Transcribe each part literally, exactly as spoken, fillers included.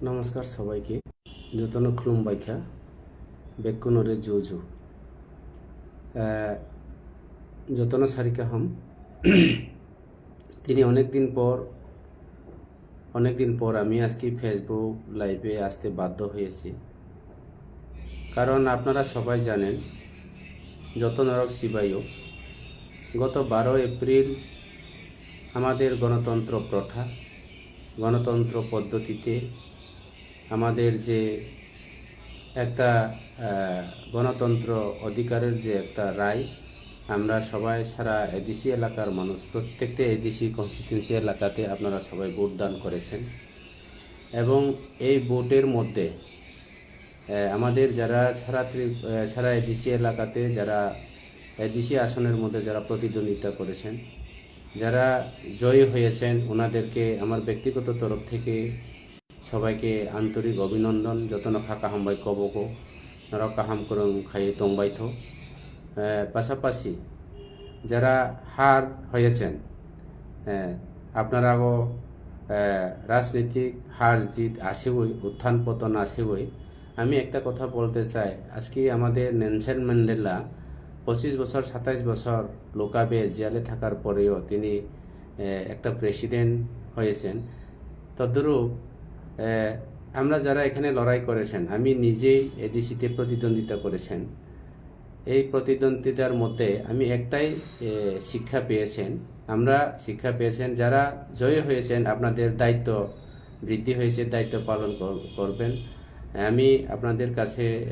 নমস্কার সবাইকে, jotono khulumbai kha, bekkunore ju ju. Eh, jotono sari kaham. Tini অনেক দিন পর, অনেক দিন পর আমি আজকে Facebook লাইভে আসতে বাধ্য হয়েছি, কারণ আপনারা সবাই জানেন, যত নরক শিবায়ও, গত বারো এপ্রিল আমাদের গণতন্ত্র প্রথা, গণতন্ত্র পদ্ধতিতে আমাদের যে একটা, আহ, গণতন্ত্র অধিকারের যে একটা রায়, আমরা সবাই সারা এডিসি এলাকার মানুষ, প্রত্যেকটা এডিসি কনস্টিটিউয়েন্সি এলাকাতে আপনারা সবাই ভোট দান করেছেন। এবং এই ভোটের মধ্যে, আহ, আমাদের যারা সারা ত্রি-, আহ, সারা এডিসি এলাকাতে যারা এডিসি আসনের মধ্যে যারা প্রতিদ্বন্দ্বিতা করেছেন, যারা জয়ী হয়েছেন, ওনাদেরকে আমার ব্যক্তিগত তরফ থেকে সবাইকে আন্তরিক অভিনন্দন, jotono kha kaham bai kobogo, norok kaham kwrwng khaiwi tongbaitho. Eh, pasapasi jara har hoyechen, eh, আপনারাও, eh, রাজনৈতিক হার জিত আসেই, উত্থান পতন আসেই। আমি একটা কথা বলতে চাই, আজকে আমাদের নেলসন ম্যান্ডেলা পঁচিশ বছর, সাতাইশ বছর লোকাবে জেলে থাকার পরেও তিনি, eh, একটা প্রেসিডেন্ট হয়েছেন। তদ্রূপ, আহ, আমরা যারা এখানে লড়াই করেছেন, আমি নিজেই এডিসিতে প্রতিদ্বন্দ্বিতা করেছেন। এই প্রতিদ্বন্দ্বিতার মধ্যে আমি একটাই, আহ, শিক্ষা পেয়েছেন, আমরা শিক্ষা পেয়েছেন, যারা জয়ী হয়েছেন, আপনাদের দায়িত্ব বৃদ্ধি হয়েছে, দায়িত্ব পালন কর-, করবেন। আমি আপনাদের কাছে,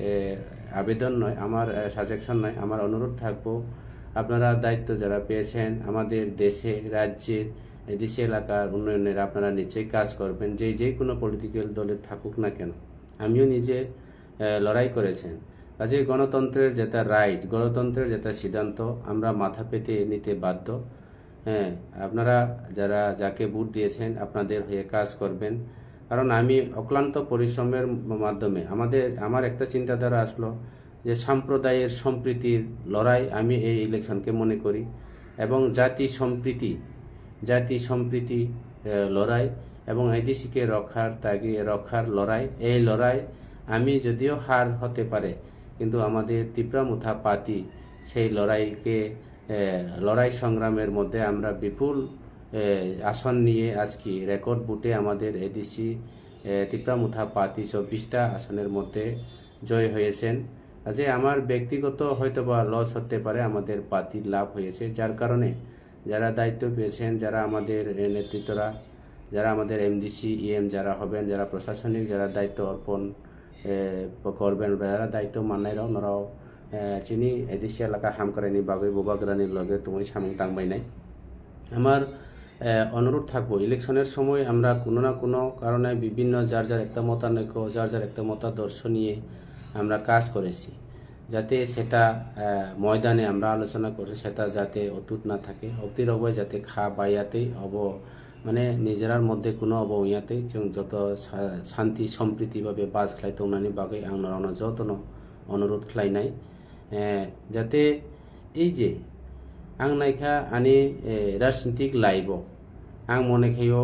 আহ, আবেদন নয়, আমার, আহ, সাজেশন নয়, আমার অনুরোধ থাকবো, আপনারা দায়িত্ব যারা পেয়েছেন, আমাদের দেশে, রাজ্যে, এডিসি এলাকার উন্নয়নের আপনারা নিশ্চয়ই কাজ করবেন, যে, যে কোনো পলিটিক্যাল দলে থাকুক না কেন। আমিও নিজে, আহ, লড়াই করেছেন। কাজেই গণতন্ত্রের যেটা রাইট, গণতন্ত্রের যেটা সিদ্ধান্ত, আমরা মাথা পেতে নিতে বাধ্য। হ্যাঁ, আপনারা যারা যাকে ভোট দিয়েছেন, আপনাদের হয়ে কাজ করবেন। কারণ আমি অক্লান্ত পরিশ্রমের মাধ্যমে আমাদের, আমার একটা চিন্তাধারা আসলো, যে সাম্প্রদায়ের সম্প্রীতির লড়াই আমি এই ইলেকশনকে মনে করি, এবং জাতি সম্প্রীতি, জাতি সম্প্রীতি, আহ, লড়াই এবং এডিসিকে রক্ষার তাগি রক্ষার লড়াই। এই লড়াই আমি যদিও হার হতে পারে, কিন্তু আমাদের তিপ্রা মুথা পাতি সেই লড়াইকে, আহ, লড়াই সংগ্রামের মধ্যে আমরা বিপুল, আহ, আসন নিয়ে আজকে রেকর্ড ভোটে আমাদের এডিসি, আহ, তিপ্রা মুথা পাতি চব্বিশটা আসনের মধ্যে জয় হয়েছেন। কাজে আমার ব্যক্তিগত হয়তো বা লস হতে পারে, আমাদের পার্টির লাভ হয়েছে, যার কারণে যারা দায়িত্ব পেয়েছেন, যারা আমাদের, এ, নেতৃত্বরা, যারা আমাদের এমডিসি, ইএম যারা হবেন, যারা প্রশাসনিক যারা দায়িত্ব অর্পণ, এ, করবেন, যারা দায়িত্ব মাননাইরাও, ওনারাও, এ, chini এডিসি এলাকা হামকরানি bagwi bubagrani loge tongwi samung tangbainai. আমার, এ, অনুরোধ থাকবো, ইলেকশনের সময় আমরা কোনো না কোনো কারণে বিভিন্ন যার যার একটা মতানৈক্য, যার যার একটা মতাদর্শ নিয়ে আমরা কাজ করেছি, যাতে সেটা, এ, ময়দানে আমরা আলোচনা করি, সেটা যাতে অটুট না থাকে, অবধি রবে যাতে খা বাইয়াতেই অব, মানে নিজেরার মধ্যে কোনো অব ইয়াতেই চুং যত শা-, শান্তি সম্প্রীতিভাবে বাস খাই tongnani bagwi ang norokno jotono অনুরোধ খাইনাই। Eh, jate ei je ang naikha ani, eh, rajnitik life o ang mone khaio,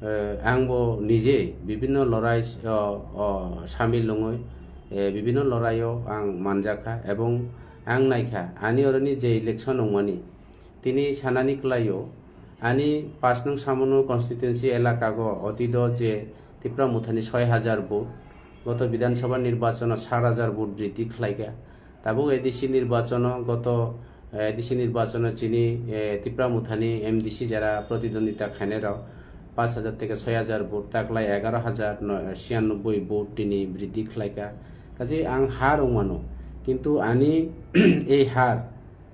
eh, ang bo nije bibinno lorai, o, o, samil wngwi, eh, bibinno lorai o ang manjakha, ebong ang naikha ani oroni je election wngmani, tini sanani kwlaio, ani pas nung Samano constituency elakago otido je Tipra Muthani soi hajar vote, goto Bidhan Sabha nirbachano sat hajar vote bridhi khlaikha. Tabuk A D C nirbachono goto, eh, A D C nirbachono chini, eh, Tipra Muthani M D C jara protidwondita khainai rok pas hajar theke soi hajar vote, taklai egaroh hajar no-, siyannobboi vote tini bridhi khlaikha. Kaje ang har wngmano, kintu ani ei har,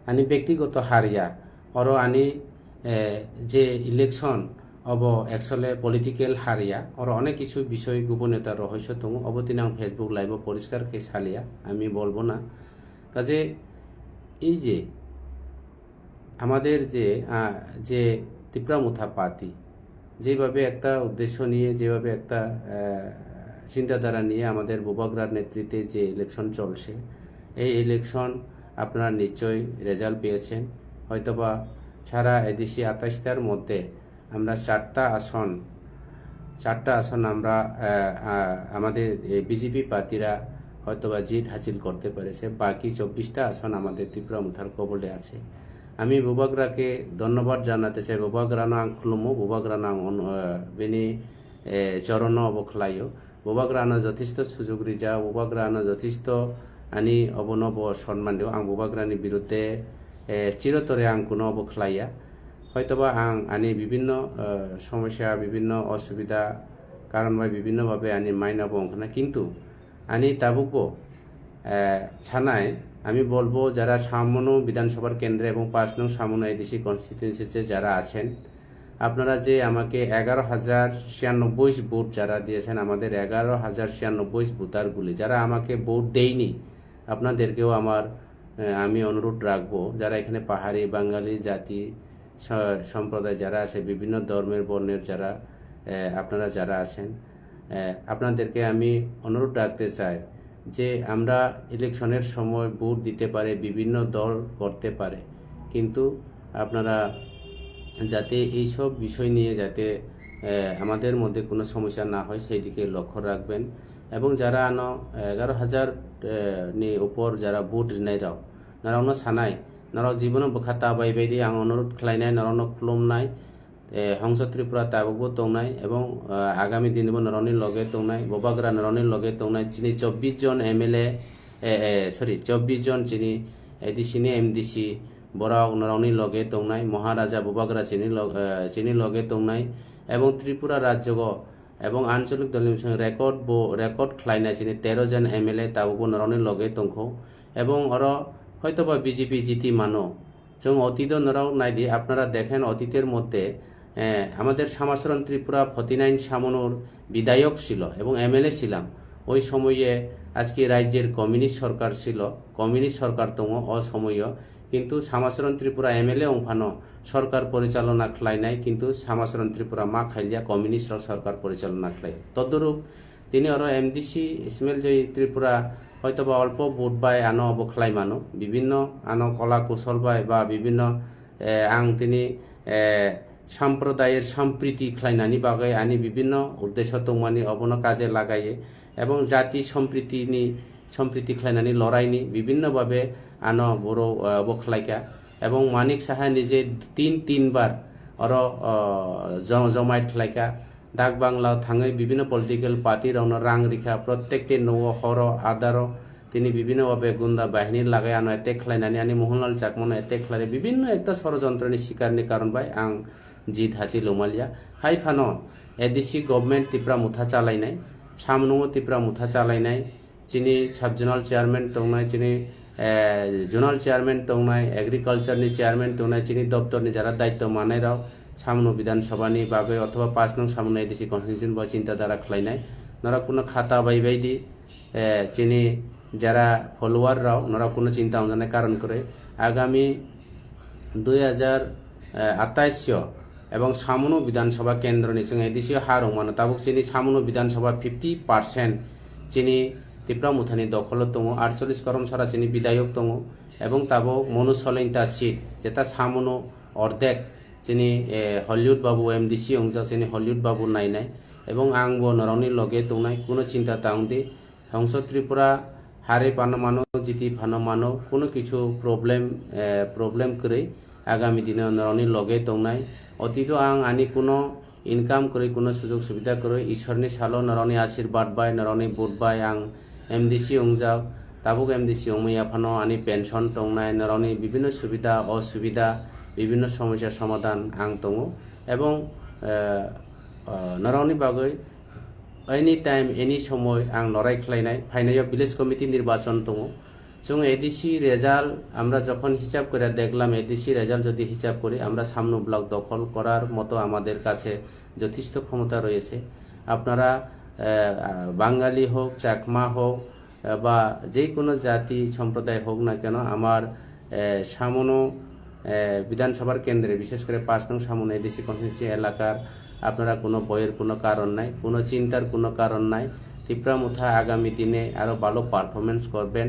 ani bektigoto har ya, oro ani, eh, je election, obo actually political har ya, oro onek kichu bisoi gubuneta rohoiso tongo, obo tini ang Facebook live o poriskar khe salia, ami bolbo na. Kaje ei je আমাদের যে, আহ, যে তিপ্রা মুথা পার্টি যেভাবে একটা উদ্দেশ্য নিয়ে, যেভাবে একটা, আহ, চিন্তাধারা নিয়ে আমাদের বুবাগ্রার নেতৃত্বে যে ইলেকশন চলছে, এই ইলেকশন আপনারা নিশ্চয়ই রেজাল্ট পেয়েছেন। হয়তোবা সারা এডিসি আঠাশটার মধ্যে আমরা চারটা আসন চারটা আসন আমরা, আহ, আহ, আমাদের, এ, বিজেপি প্রার্থীরা হয়তোবা জিত হাসিল করতে পেরেছে, বাকি চব্বিশটা আসন আমাদের ত্রিপুরা মুথার কবলে আছে। আমি বুবাগ্রাকে ধন্যবাদ জানাতে চাই, বুবাগ্রানো ang khulumo, bubagrano ang on-, ah, bini, eh, chorono obo khlaio. Bubagrano যথেষ্ট সুযোগ rijak, bubagrano যথেষ্ট ani obono bo sonman rio. Ang bubagrani birudde, eh, chirotore ang kuno obo khlaiya. Hoytoba ang ani bibinno, eh, somosya, bibinno osubida karon bai bibinno babe ani maino bo wngkhana, kintu ani tabukbo, eh, sanai, আমি বলবো যারা সামনো বিধানসভার কেন্দ্রে এবং পাঁচ নং সামনো এডিসি কনস্টিটিউয়েন্সিতে যারা আছেন, আপনারা যে আমাকে এগারো হাজার ছিয়ানব্বই ভোট যারা দিয়েছেন, আমাদের এগারো হাজার ছিয়ানব্বই ভোটারগুলি, যারা আমাকে ভোট দেয়নি, আপনাদেরকেও আমার, আহ, আমি অনুরোধ রাখবো, যারা এখানে পাহাড়ি, বাঙালি জাতি, স-, সম্প্রদায় যারা আছে, বিভিন্ন ধর্মের, বর্ণের যারা, আহ, আপনারা যারা আছেন, আহ, আপনাদেরকে আমি অনুরোধ রাখতে চাই যে আমরা ইলেকশনের সময় ভোট দিতে পারে, বিভিন্ন দল করতে পারে, কিন্তু আপনারা যাতে এইসব বিষয় নিয়ে যাতে, আহ, আমাদের মধ্যে কোনো সমস্যা না হয়, সেই দিকে লক্ষ্য রাখবেন। এবং যারা ano এগারো হাজার, আহ, ni upor যারা vote rinai rok, norokno sanai, norok jibono bwkha ta bai bai di, ang onurodh khlainai, norokno khulumnai, eh, Hongso Tripura tabukbo tongnai, ebong, ah, agami dinbo norokni loge tongnai, Bubagra norokni loge tongnai, chini chobbish jon M L A, eh, eh, sorry, chobbish jon chini A D C ni M D C, borok norokni loge tongnai, Maharaja Bubagra chini log-, eh, chini loge tongnai, ebong Tripura rajyogo, ebong ancholik dolni bising record bo, record khlainai chini tero jon M L A tabukbo norokni loge tongkho, ebong oro hoitoba B J P jiti mano, Chwng otito norok naidi, আপনারা দেখেন অতীতের মধ্যে, eh, আমাদের শ্যামাচরণ Tripura forty nine সামনুর বিধায়ক ছিল এবং M L A ছিলাম। ওই সময়ে আজকে রাজ্যের কমিউনিস্ট সরকার ছিল, কমিউনিস্ট সরকার tongo o somoio, কিন্তু Shyamacharan Tripura M L A wngphano সরকার পরিচালনা khlainai, কিন্তু Shyamacharan Tripura ma khailiya, communist rok সরকার পরিচালনা khlai। তদ্রূপ Tini oro M D C Ismail Joy Tripura hoitoba olpo vote bai ano obo khlai mano, bibinno ano kola kusol bai ba bibinno, eh, ang tini, eh, samprodayir sampriti khlainani bagwi ani bibinno uddesho tongmani obono kaje lagaiye, ebong jati sampritini, sampriti khlainani loraini bibinno babe ano boro, eh, obo khlaikha, ebong Manik Saha nije tin, tin bar oro, oh, jo-, jomaiyat khlaikha. Dak Bangla thangwi bibinno political party rokno rang rikha, prottekti nogo horo adaro tini bibinno babe gunda bahini lagai ano attack khlainani, ani Mohanlal Chakmano attack khlainai, bibinno ekta sorojontroni sikarni karon bai ang jit hasil wngmaliya. Hai phano A D C government Tipra Motha chalainai, samnungo Tipra Motha chalainai, chini sub zonal chairman tongnai, chini, eh, zonal chairman tongnai, agriculture ni chairman tongnai, chini doptor ni jara daityo manai rok, samno Bidhan Sabha ni bagwi othoba paanch nong samno A D C constituency bo chinta dhara khlainai. Norok kuno khata bai bai di, eh, chini jara follower rok, norok kuno chinta wngnai karon kwrwi. Agami dui hajar atais o ebong samno Bidhan Sabha kendro ni chwng A D C o ha rwngmano, tabuk chini samno Bidhan Sabha fifty percent chini Tipra Mothani dokholo tongo, atchollish korom sara chini bidayok tongo, ebong tabuk Monu Solenta seat, jeta samno ordek chini, eh, Hollywood Babu M D C wngjak, chini Hollywood Babu nainai, ebong ang bo norokni loge tongnai, kuno chinta ta wng di. Hongso Tripura harwi phano mano, jiti phano mano, kuno kichu problem, eh, problem kwrwi agami dino norokni loge tongnai. Otito ang ani kuno income kwrwi, kuno sujog subida kwrwi, Ishorni salo norokni ashirbad bai, norokni vote bai ang M D C wngjak. Tabuk M D C wngmaya phano ani pension tongnai, norokni bibinno subida osubida, bibinno somosya somadhan ang tongo. Ebong, eh, eh, norokni bagwi Any time, any somoi ang lorai khlainai, phainaio village committee nirbachon tongo. Chwng A D C result আমরা যখন হিসাব করে দেখলাম, A D C result যদি হিসাব করি, আমরা সামনো ব্লক দখল করার মতো আমাদের কাছে যথেষ্ট ক্ষমতা রয়েছে। আপনারা, আহ, বাঙালি হোক, চাকমা হোক, আহ, বা যে কোনো জাতি সম্প্রদায় হোক না কেন, আমার, আহ, সামনো, আহ, বিধানসভার কেন্দ্রে, বিশেষ করে পাঁচ নং সামনো A D C constituency এলাকার আপনারা কোনো ভয়ের কোনো কারণ নাই, কোনো চিন্তার কোনো কারণ নাই। তিপ্রা মুথা আগামী দিনে আরও ভালো পারফরমেন্স করবেন,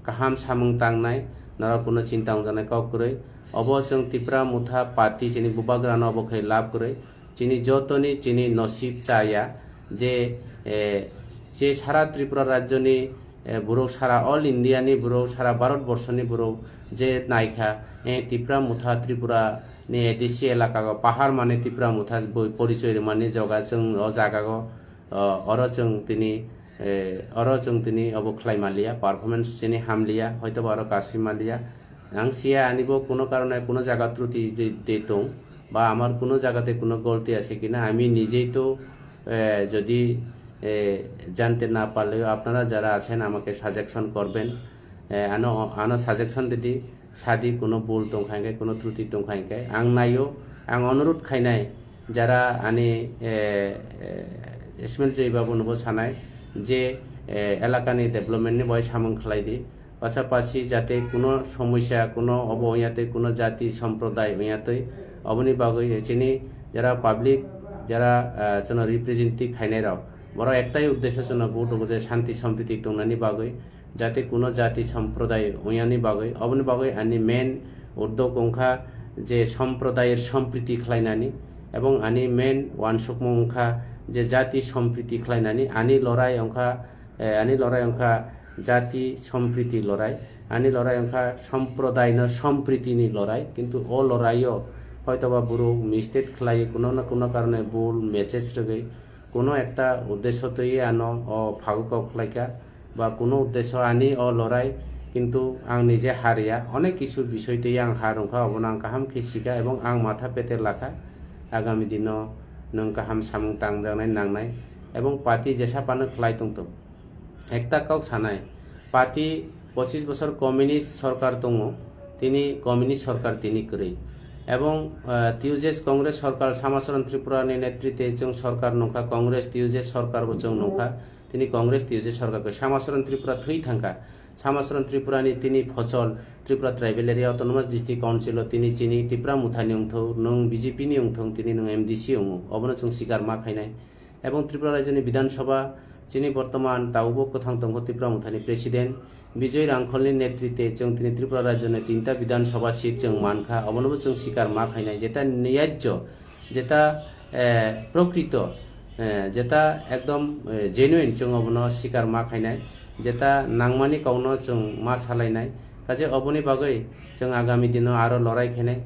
kaham samung tangnai, norok kuno chinta wngjaknai kok kwrwi. Obo chwng Tipra Motha party chini bubagrano obo khai lab kwrwi. Chini jotoni chini nosib chaya je, eh, je sara Tripura rajyoni, eh, borok, sara all India ni borok, sara Bharat borso ni borok je naikha, eh, Tipra Motha Tripura ni A D C elaka o pahar mane Tipra Motha boi porichoi rwmani joga chwng o jaga o, o, oro chwng tini, eh, oro chwng tini obo khlai maliya, performance chini hamliya, hoitoba oro kasui maliya. Ang siya ani bo kuno karone kuno jaga truti je, de tong, ba amar kuno jagate kuno golti ase kina, ami nijei to, eh, jodi, eh, jante na parleo apnara jara achen amake suggestion korben, eh, ano, ano suggestion didi, sadi kuno bul tongkha hingke, kuno truti tongkha hingke, ang naio, ang onurut khainai, jara ani, eh, eh, Ismail Joy Babu nobo sanai je, eh, elakani development ni bai samung khlai di, pasapasi jate kuno somosya, kuno obo wngya tei kuno jati somprodai wngya tei oboni bagwi chini jara public, jara, ah, chwngno representative khainai rok, borok ektai uddesho chwngno vote rwgo je shanti sompriti tongnani bagwi, jate kuno jati somprodai wngyani bagwi, oboni bagwi ani main uddog wngkha je somprodair sompriti khlainani, ebong ani main wansukmung wngkha je jati sompriti khlainani, ani lorai wngkha, eh, ani lorai wngkha jati sompriti lorai, ani lorai wngkha somprodaino sompritini lorai, kintu o loraio hoitoba borok mistake khlai kuno na kuno karone bul message rwgwi kuno ekta uddesho twi ano o phago kok khlaikha, ba kuno uddesho ani o lorai, kintu ang nije hariya, onek kisu bisoi twi ang har wngkha, obono ang kaham khe sikha ebong ang matha pete lakha, agami dino nwng kaham samung tangjaknai nangnai, ebong party jesa phano khlai tongthok. Ekta kok sanai, party pochis bosor communist sorkar tongo, tini communist sorkar tini kwrwi. Ebong, eh, T U J S Congress sorkar Samacharan Tripura ni netritwe chwng sorkar nungkha, Congress T U J S sorkar bo chwng nungkha, tini Congress T U J S sorkar khe Samacharan Tripura thwi thangkha, Samacharan Tripura ni tini phosol Tripura Tribal Area Autonomous District Council o tini chini Tipra Motha ni wngthok, nwng B J P ni wngthok, tini nwng M D C wngo, obono chwng sikar ma khainai. Ebong Tripura rajyoni Bidhan Sabha chini bortoman tabukbo kwthang tongkha Tipra Mothani President Bijoy Rangkholni netritwe chwng tini Tripura rajyoni tinta Bidhan Sabha seat chwng mankha, obonobo chwng sikar ma khainai, jeta niyajjo, jeta, eh, prokrito, eh, jeta ekdom, eh, genuine chwng obono sikar ma khainai, jeta nangmani kokno chwng ma salainai. Kaje oboni bagwi chwng agami dino aro lorai khainai.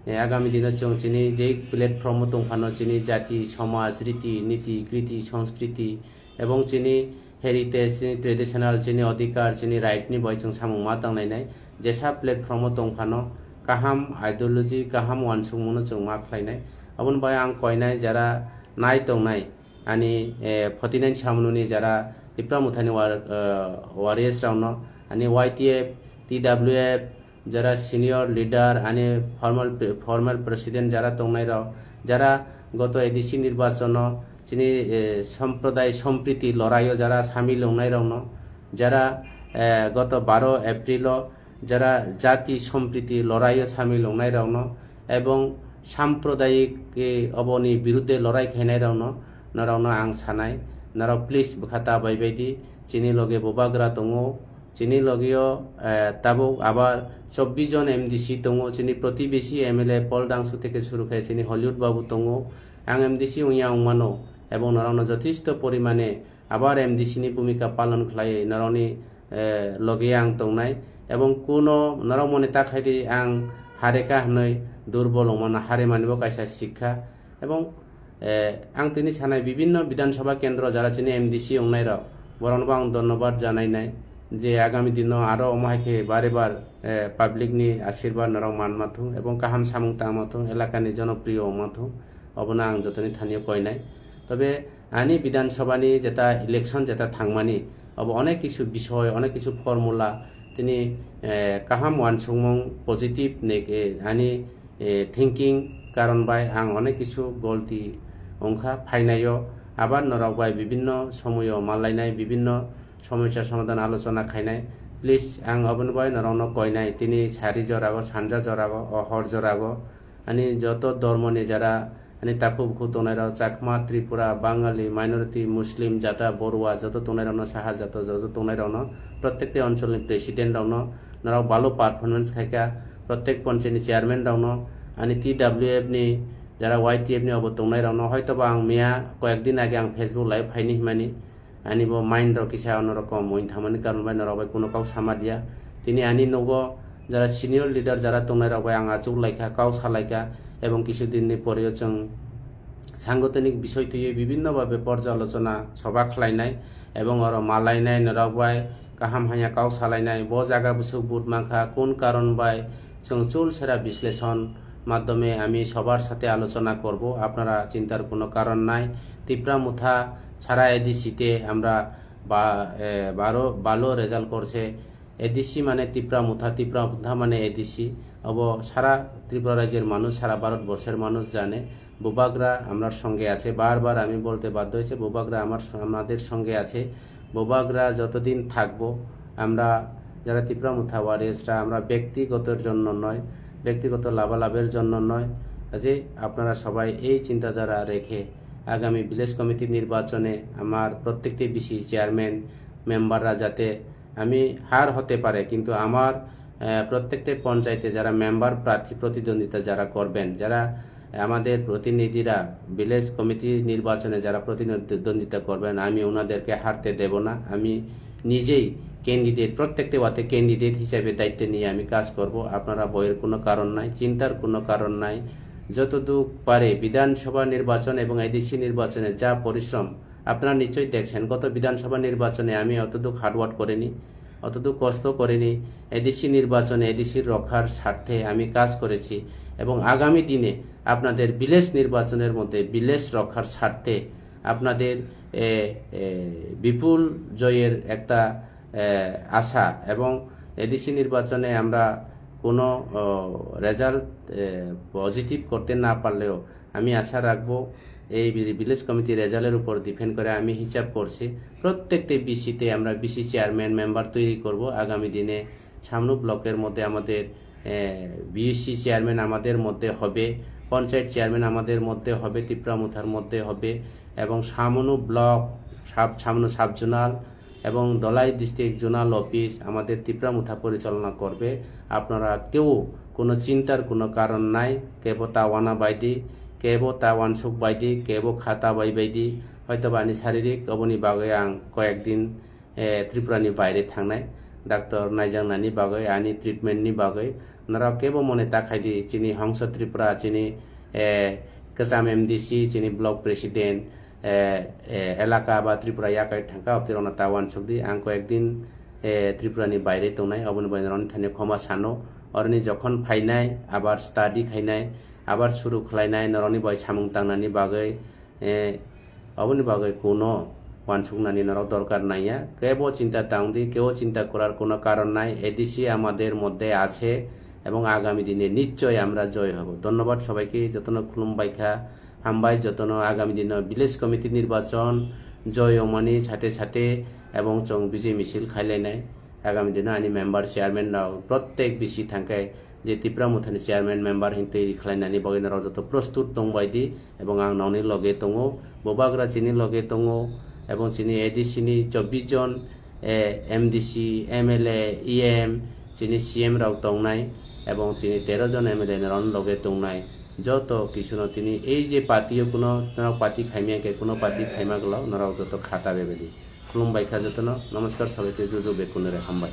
Eh, agami dino chwng chini je platform o tongphano chini jati, somaj, riti, niti, kriti, sanskriti, ebong chini heritage, chini traditional, chini odhikar, chini right ni bai chwng samung ma tanglainai. Jesa platform o tongphano kaham ideology, kaham uansukmung no chwng ma khlainai. Aboni bai ang koinai jara nai tongnai ani, eh, forty nine Samnuni jara Tipra Mothani war-, eh, warriors rokno, ani Y T F, T W F, jara senior leader, ani formal pre-, formal president jara tongnai rok, jara goto A D C nirbachono chini, eh, somproday sompriti loraio jara samil wngnai rokno, jara, eh, goto baro April o jara jati sompriti loraio samil wngnai rokno, ebong samprodayik, eh, oboni birudde lorai khainai rokno, norokno ang sanai, norok please bwkha ta bai bai di, chini loge bubagra tongo, chini logio, eh, tabuk abar chobbish jon M D C tongo, chini protibesi M L A Paul Dangsu theke suru khe chini Hollywood babu tongo. Ang M D C wngya wngmano, ebong norokno jothesto porimane abar M D C ni bhumika palon khlaiwi norokni, eh, loge ang tongnai. Ebong kuno norok mone ta khai di ang hareka hwnwi durbol wngmano, haremani bo kaisa sikha. Ebong, eh, ang tini sanai bibinno Bidhan Sabha kendro jara chini M D C wngnai rok, borokno bo ang dhonnobad janai nai je agami dino aro omo hai khe bare bar, eh, public ni ashirbad norok manma thung ebong kaham samung tangma thung, elaka ni jonopriyo wngma thung, obono ang jotoni thanio koinai. Tobe ani Bidhan Sabha ni jeta election jeta thangmani, obo onek kisu bisoy, onek kisu formula, tini, eh, kaham uansukmung positive ni, eh, ani eh, thinking karon bai ang onek kisu golti wngkha phainaio, abar norok bai bibinno somoyo malainai, bibinno somosya somadhan alochona khainai. Please, ang aboni bai norokno koinai, tini sari jorago, sanja jorago, o hor jorago, ani joto dhormoni jara, ani takhuk bukhuk tongnai rok, Chakma, Tripura, Bangali, minority, Muslim, jata, Borua, joto tongnai rokno saha jato, joto tongnai rokno, protekti oncholni president rokno, norok balo performance khaikha, protek ponchayni chairman rokno, ani T W F ni jara Y T F ni obo tongnai rokno hoito ba ang miya koyek din age ang Facebook live phaini himani ani bo mind rok kisa ono rokom wng thangmani karon bai norok bai kuno kok sama dia. Tini ani nogo jara senior leader jara tongnai rok bai ang achuk laikha, kok sa laikha, ebong kisu din ni pore o chwng sangotonik bisoi twiwi bibinno babe porjalochona soba khlainai ebong oro malainai norok bai kaham hanya kok salainai. Bo jaga bwswk but mankha, kun karon bai chwng chul sera bisleshon maddhome ami sobar sathe alochona korbo, apnara chintar kuno karon nai. Tipra Motha sara A D C te amra ba, eh, baro balo result korse. A D C mane Tipra Motha, Tipra Motha mane A D C. Obo sara Tripura rajyer manuj, sara Bharat borser manuj jane. Bubagra amrar songe ache, bar bar ami bolte baddo hoyche, Bubagra amar, amader songe ache. Bubagra jotodin thakbo, আমরা যারা তিপ্রা মুথা ওয়ারিয়ার্সরা, আমরা ব্যক্তিগতর জন্য নয়, ব্যক্তিগত লাভালাভের জন্য নয়, যে আপনারা সবাই এই চিন্তাধারা রেখে আগামী ভিলেজ কমিটি নির্বাচনে আমার প্রত্যেকটি বিসি চেয়ারম্যান মেম্বাররা যাতে, আমি হার হতে পারে, কিন্তু আমার, আহ, প্রত্যেকটি পঞ্চায়েতে যারা মেম্বার প্রার্থী প্রতিদ্বন্দ্বিতা যারা করবেন, যারা আমাদের প্রতিনিধিরা ভিলেজ কমিটি নির্বাচনে যারা প্রতিদ্বন্দ্বিতা করবেন, আমি ওনাদেরকে হারতে দেব না। আমি নিজেই ক্যান্ডিডেট, প্রত্যেকটি ওয়ার্ডে ক্যান্ডিডেট হিসাবে দায়িত্ব নিয়ে আমি কাজ করব। আপনারা ভয়ের কোনো কারণ নাই, চিন্তার কোনো কারণ নাই। যতটুক পারে বিধানসভা নির্বাচন এবং এডিসি নির্বাচনে যা পরিশ্রম আপনারা নিশ্চয়ই দেখছেন, গত বিধানসভা নির্বাচনে আমি অতটুক হার্ডওয়ার্ক করিনি, অতটুক কষ্ট করিনি। এডিসি নির্বাচনে এডিসির রক্ষার স্বার্থে আমি কাজ করেছি এবং আগামী দিনে আপনাদের ভিলেজ নির্বাচনের মধ্যে ভিলেজ রক্ষার স্বার্থে আপনাদের, এ, এ, বিপুল জয়ের একটা, এ, আশা এবং এডিসি নির্বাচনে আমরা কোনো, ও, রেজাল্ট, এ, পজিটিভ করতে না পারলেও আমি আশা রাখবো এই ভি-, ভিলেজ কমিটি রেজাল্টের উপর ডিপেন্ড করে আমি হিসাব করছি। প্রত্যেকটি বিসিতে আমরা বিসি চেয়ারম্যান মেম্বার তৈরি করব। আগামী দিনে সামনু ব্লকের মধ্যে আমাদের, এ, বিসি চেয়ারম্যান আমাদের মধ্যে হবে, পঞ্চায়েত চেয়ারম্যান আমাদের মধ্যে হবে, তিপ্রা মুথার মধ্যে হবে এবং সামনু ব্লক, সাব-, সামনু সাব জোনাল এবং ধলাই ডিস্ট্রিক্ট জোনাল অফিস আমাদের তিপ্রা মুথা পরিচালনা করবে। আপনারা কেউ কোনো চিন্তার কোনো কারণ নাই। কেবো তাওয়ানা বাইদি, কেবো tawansuk baidi, kebo kha ta bai baidi, hoitoba ani saririk oboni bagwi ang koyek din, eh, Tripura ni baire thangnai, doctor naijaknani bagwi, ani treatment ni bagwi. Norok kebo mone ta khaidi, chini Hongso Tripura, chini, eh, kwcham M D C, chini block president, eh, eh, elaka ba Tripura yakai thangkha, obtirokno ta uansukdi. Ang koyek din, eh, Tripura ni baire tongnai, oboni bai norokni thani khoma sano. Oroni jokhon phainai, abar study khainai, abar suru khlainai, norokni bai samung tangnani bagwi, eh, oboni bagwi kuno uansuknani norok dorkar naiya. Kebo chinta tangdi, kebo chinta korar kono karon nai. A D C amader moddhe ache ebong agami dine nischoi amra joy hobo. Dhonnobad sobaike, jotono khulum baikha. Hambai jotono, agami dino village committee nirbachon joy wngmani sathe sathe ebong chwng bijay misil khailainai. Agami dino ani member chairman rok prottek bisi thangkhe je Tipra Mothani chairman member hin twi khlainani bagwi norok joto prostut tongbaidi ebong ang nokni loge tongo, Bubagra chini loge tongo ebong chini A D C ni chobbish jon eh, M D C, M L A, E M, chini C M rok tongnai, ebong chini tero jon M L A norok loge tongnai. Joto kisuno tini ei je party o kuno norok party khaimya khe kuno party khaima glak norok joto khata bebedi. Khulumbai kha jotono, namaskar, sabaikhe juju bekunore hambai.